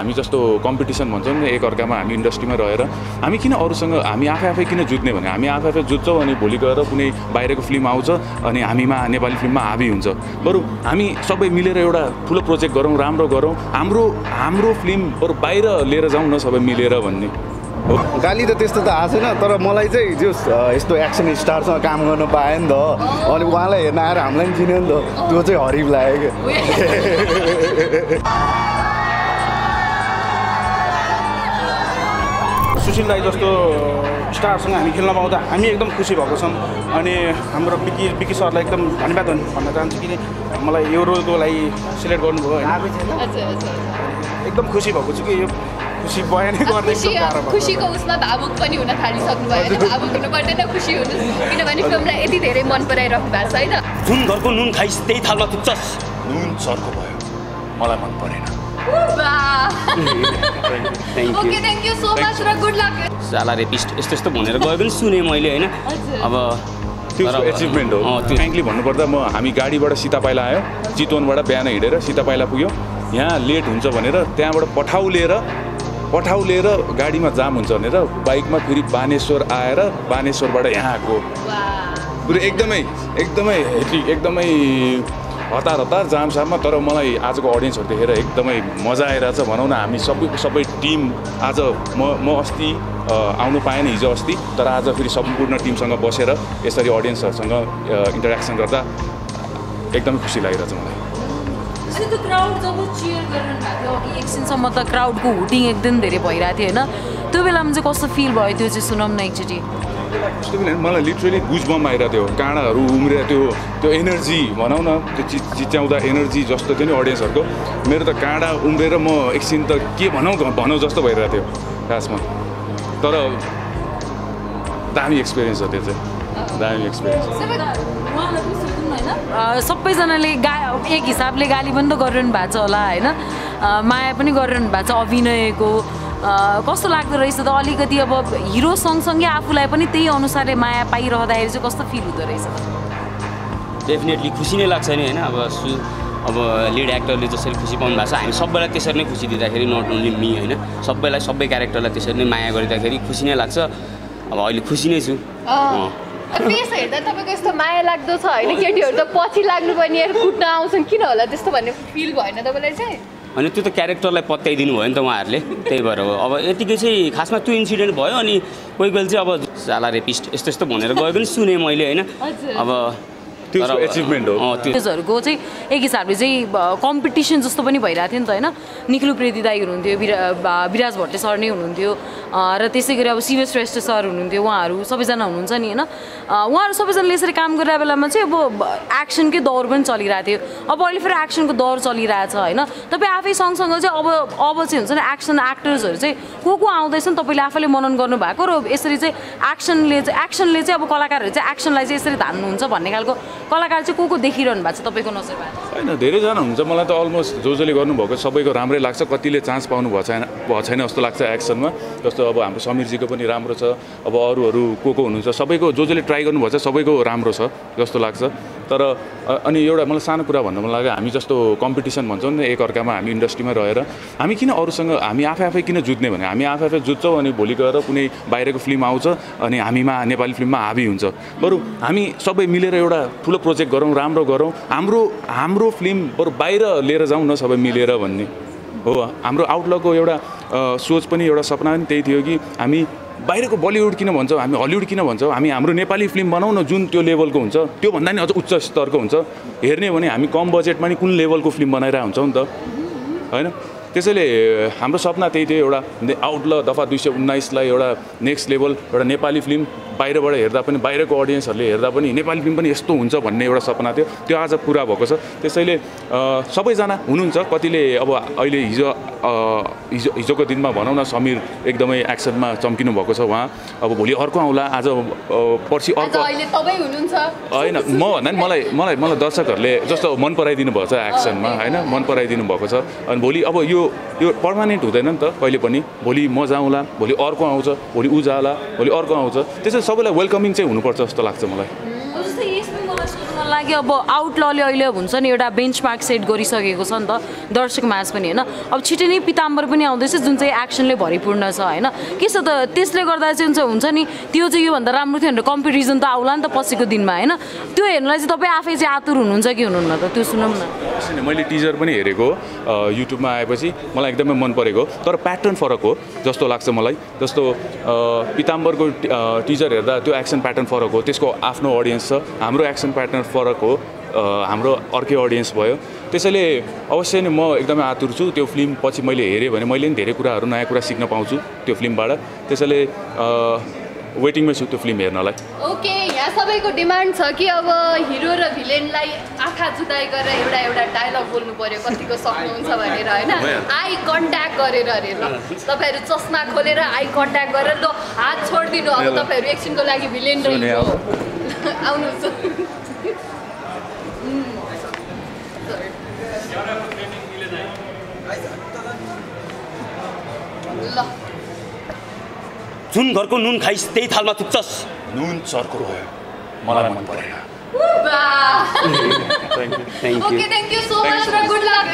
हामी जस्तो कम्पिटिसन भन्छौँ नि एकअर्कामा हामी इन्डस्ट्रीमा रहेर हामी किन अरूसँग हामी आफै किन जुत्ने भने हामी आफै जुत्छौँ अनि भोलि गएर कुनै बाहिरको फिल्म आउँछ अनि हामीमा नेपाली फिल्ममा हाबी हुन्छ। बरु हामी सबै मिलेर एउटा ठुलो प्रोजेक्ट गरौँ, राम्रो गरौँ, हाम्रो फिल्म बरु बाहिर लिएर जाउँ न सबै मिलेर भन्ने हो। गाली त त्यस्तो त आएको छैन, तर मलाई चाहिँ जो यस्तो एक्सन स्टारसँग काम गर्न पाएँ नि त, अनि उहाँलाई हेर्न आएर हामीलाई पनि चिन्यो नि त, त्यो चाहिँ हरिफ लाग्यो क्या। सुशील दाई जस्तो स्टारसँग हामी खेल्न पाउँदा हामी एकदम खुसी भएको छौँ। अनि हाम्रो विकी सरलाई एकदम धन्यवाद भन्न चाहन्छु, किन मलाई यो रोलको लागि सिलेक्ट गर्नुभयो होइन। एकदम खुसी भएको छु कि यो खुसी बयानै गर्ने खुसीको उसमा भावुक पनि हुन थालिसक्नु भयो होइन। भावुक हुनु पर्दैन, खुसी हुनुहोस्, किनभने फिल्मलाई यति धेरै मन पराइराख्नु भएको छ होइन। जुन घरको नुन खाइस् त्यही थालमा थुक्छस्। नुन चर्को भयो, मलाई मन परेन। Okay, thank you so much र गुड लक। साला रेपिस्ट यस्तो यस्तो भनेर गयो पनि सुने मैले होइन। अब त्यो एचिभमेन्ट हो। फ्रेङ्कली भन्नुपर्दा हामी गाडीबाट सीता पाइला आयो, चितवनबाट बिहान हिँडेर सीता पाइला पुग्यो। यहाँ लेट हुन्छ भनेर त्यहाँबाट पठाउ लिएर गाडीमा जाम हुन्छ भनेर बाइकमा फेरि बानेश्वर आएर बानेश्वरबाट यहाँ आएको। पुरै एकदमै हतार जामसाममा। तर मलाई आजको अडियन्सहरू देखेर एकदमै मजा आइरहेछ भनौँ न। हामी सबै टिम आज म अस्ति आउनु पाएन हिजो अस्ति, तर आज फेरि सम्पूर्ण टिमसँग बसेर यसरी अडियन्सहरूसँग इन्टरेक्सन गर्दा एकदमै खुसी लागिरहेछ मलाई। त्यो क्राउड जब चियर गरिरहनु भएको थियो अघि एकछिनसम्म त क्राउडको हुटिङ एकदम धेरै भइरहेको थियो होइन, त्यो बेलामा चाहिँ कस्तो फिल भयो त्यो चाहिँ सुनौँ न एकचोटि। कस्तो पनि मलाई लिटरली गुजबम आइरहेको थियो, काँडाहरू उम्रिरहेको थियो, त्यो एनर्जी भनौँ न, त्यो चिच्याउँदा एनर्जी जस्तो थियो नि अडियन्सहरूको। मेरो त काँडा उम्रेर म एकछिन त के भनौँ जस्तो भइरहेको थियो खासमा। तर दामी एक्सपिरियन्स हो त्यो चाहिँ, दामी एक्सपिरियन्स। सबैजनाले एक हिसाबले गाली पनि त गरिरहनु भएको छ होला होइन, माया पनि गरिरहनु भएको छ अभिनयको। कस्तो लाग्दो रहेछ त अलिकति अब हिरो सँगसँगै आफूलाई पनि त्यही अनुसारले माया पाइरहँदाखेरि चाहिँ कस्तो फिल हुँदो रहेछ? डेफिनेटली खुसी नै लाग्छ नि होइन। अब लिड एक्टरले जसरी खुसी पाउनु भएको छ, हामी सबैलाई त्यसरी नै खुसी दिँदाखेरि, नट ओन्ली मी होइन, सबैलाई सबै क्यारेक्टरलाई त्यसरी नै माया गरिदिँदाखेरि खुसी नै लाग्छ। अब अहिले खुसी नै छु। फेस हेर्दा तपाईँको यस्तो माया लाग्दो छ होइन, केटीहरू त पछि लाग्नुपर्ने कुट्न आउँछन् किन होला त्यस्तो भन्ने फिल भएन तपाईँलाई चाहिँ? अनि त्यो त क्यारेक्टरलाई पत्याइदिनु भयो नि त उहाँहरूले, त्यही भएर हो। अब यतिकै चाहिँ खासमा त्यो इन्सिडेन्ट भयो। अनि कोही बेला चाहिँ अब साला रेपिस्ट यस्तो यस्तो भनेर गयो पनि सुने मैले होइन। अब त्यो एचिभमेन्ट हो। त्यसहरूको चाहिँ एक हिसाबले चाहिँ कम्पिटिसन जस्तो पनि भइरहेको थियो नि त होइन। निखिल उप्रेती दाई हुनुहुन्थ्यो, विराज भट्टे सर नै हुनुहुन्थ्यो, र त्यसै गरी अब शिव श्रेष्ठ सर हुनुहुन्थ्यो, उहाँहरू सबैजना हुनुहुन्छ नि होइन। उहाँहरू सबैजनाले यसरी काम गरिरहेको बेलामा चाहिँ अब एक्सनकै दौर पनि चलिरहेको थियो। अब अहिले फेरि एक्सनको दौर चलिरहेछ होइन। तपाईँ आफै सँगसँग चाहिँ अब चाहिँ हुन्छ नि एक्सन एक्टर्सहरू चाहिँ को आउँदैछन् तपाईँले आफैले मनन गर्नुभएको, र यसरी चाहिँ एक्सनले चाहिँ अब कलाकारहरू चाहिँ एक्सनलाई चाहिँ यसरी धान्नुहुन्छ भन्ने खालको कलाकार चाहिँ को देखिरहनु भएको छ तपाईँको नजरमा? होइन, धेरैजना हुन्छ। मलाई त अलमोस्ट जसले गर्नुभएको सबैको राम्रै लाग्छ, कतिले चान्स पाउनु भएको छैन जस्तो लाग्छ एक्सनमा। जस्तो अब हाम्रो समीरजीको पनि राम्रो छ, अब अरू को हुनुहुन्छ सबैको जसले ट्राई गर्नुभएको छ सबैको राम्रो छ जस्तो लाग्छ। तर अनि एउटा मलाई सानो कुरा भन्नु मन लाग्यो, हामी जस्तो कम्पिटिसन भन्छौँ नि एकअर्कामा हामी इन्डस्ट्रीमा रहेर हामी किन अरूसँग हामी आफै किन जुत्ने भने हामी आफै जुत्छौँ अनि भोलि गएर कुनै बाहिरको फिल्म आउँछ अनि हामीमा नेपाली फिल्ममा हाबी हुन्छ। बरु हामी सबै मिलेर एउटा ठुलो प्रोजेक्ट गरौँ, राम्रो गरौँ, हाम्रो फिल्म बरु बाहिर लिएर जाउँ न सबै मिलेर भन्ने हो। हाम्रो आउटलुकको एउटा सोच पनि एउटा सपना पनि त्यही थियो कि हामी बाहिरको बलिउड किन भन्छौँ, हामी हलिउड किन भन्छौँ, हामी हाम्रो नेपाली फिल्म बनाउँ न जुन त्यो लेभलको हुन्छ, त्योभन्दा नि अझ उच्च स्तरको हुन्छ। हेर्ने भने हामी कम बजेटमा नि कुन लेभलको फिल्म बनाइरहेको हुन्छौँ नि त होइन। त्यसैले हाम्रो सपना त्यही थियो, एउटा आउटलुक दफा 219लाई एउटा नेक्स्ट लेभल एउटा नेपाली फिल्म बाहिरबाट हेर्दा पनि बाहिरको अडियन्सहरूले हेर्दा पनि नेपाली फिल्म पनि यस्तो हुन्छ भन्ने एउटा सपना थियो, त्यो आज पुरा भएको छ। त्यसैले सबैजना हुनुहुन्छ, कतिले अब अहिले हिजोको दिनमा भनौँ न समीर एकदमै एक्सनमा चम्किनु भएको छ उहाँ, अब भोलि अर्को आउला, आज पर्सि अर्को होइन। म भन्दा नि मलाई दर्शकहरूले जस्तो मन पराइदिनु भएको छ एक्सनमा होइन, मन पराइदिनु भएको छ। अनि भोलि अब यो पर्मानेन्ट हुँदैन नि त कहिले पनि, भोलि म जाउँला, भोलि अर्को आउँछ, भोलि ऊ जाला, भोलि अर्को आउँछ। त्यसैले सबैलाई वेलकमिङ चाहिँ हुनुपर्छ जस्तो लाग्छ मलाई। मलाई लाग्यो अब आउटलले अहिले हुन्छ नि एउटा बेन्चमार्क सेट गरिसकेको छ नि त दर्शक माझ पनि होइन अब छिटै नै पिताम्बर पनि आउँदैछ जुन चाहिँ एक्सनले भरिपूर्ण छ होइन के छ त त्यसले गर्दा चाहिँ हुन्छ नि त्यो चाहिँ योभन्दा राम्रो थियो भनेर कम्पेरिजन त आउला नि त पछिको दिनमा होइन त्यो हेर्नलाई चाहिँ तपाईँ आफै चाहिँ आतुर हुनुहुन्छ कि हुनुहुन्न त त्यो सुनौँ न मैले टिजर पनि हेरेको युट्युबमा आएपछि मलाई एकदमै मन परेको तर प्याटर्न फरक हो जस्तो लाग्छ मलाई जस्तो पिताम्बरको टिजर हेर्दा त्यो एक्सन प्याटर्न फरक हो त्यसको आफ्नो अडियन्स छ हाम्रो एक्सन प्याटर्न फरक हो हाम्रो अर्कै अडियन्स भयो त्यसैले अवश्य नै म एकदमै आतुर छु त्यो फिल्म पछि मैले हेरेँ भने मैले पनि धेरै कुराहरू नयाँ कुरा सिक्न पाउँछु त्यो फिल्मबाट त्यसैले वेटिङमै छु त्यो फिल्म हेर्नलाई ओके यहाँ सबैको डिमान्ड छ कि अब हिरो र भिलेनलाई आँखा जुदाई गरेर एउटा डायलग बोल्नु पर्यो कतिको सक्नुहुन्छ भनेर होइन आई कन्ट्याक्ट गरेर अरे ल तपाईँहरू चस्मा खोलेर आई कन्ट्याक्ट गरेर ल हात छोडिदिनु अब तपाईँहरू एकछिनको लागि भिलेन र हिरो आउनुहुन्छ ल जुन घरको नुन खाइस् त्यही थालमा थुक्छस् नुन चर्को रह्यो मलाई मन परेन okay thank you so much र गुड लक